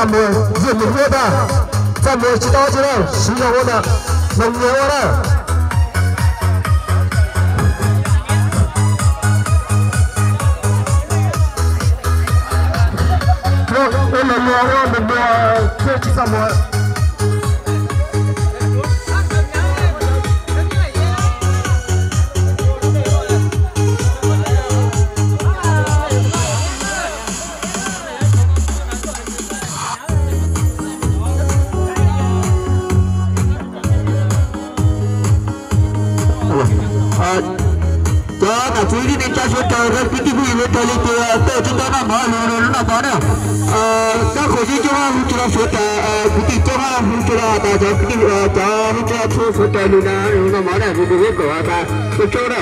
Txaj muag, yog nws muab tag, txaj muag tsis tau tsi na, siv zog ua na, zoo nyias ua na. Ua los luag ua nws muag thiaj tsis txaj muag. Cov nam txiv tij neej tsa sawv daws, kwv tij phooj ywg sawv daws, li tias tej tsis tau noj mov lus lub noj mov na. Kab khuam sib coob hu tsis los sawv daws, kwv tij coob hu tsis los tas, cov kwv tij, cov neej tsa txhua sawv daws lus na, lus noj mov na, lus nws ib kaum tas, coob coob na.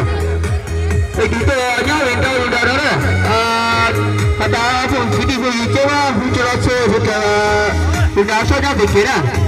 Es tus tuaj nyob li ntawd li ntawd no na, has tas phooj kwv tij phooj ywg coob hu tsis los txhua sawv daws, lus nws sab nyob pem kev na.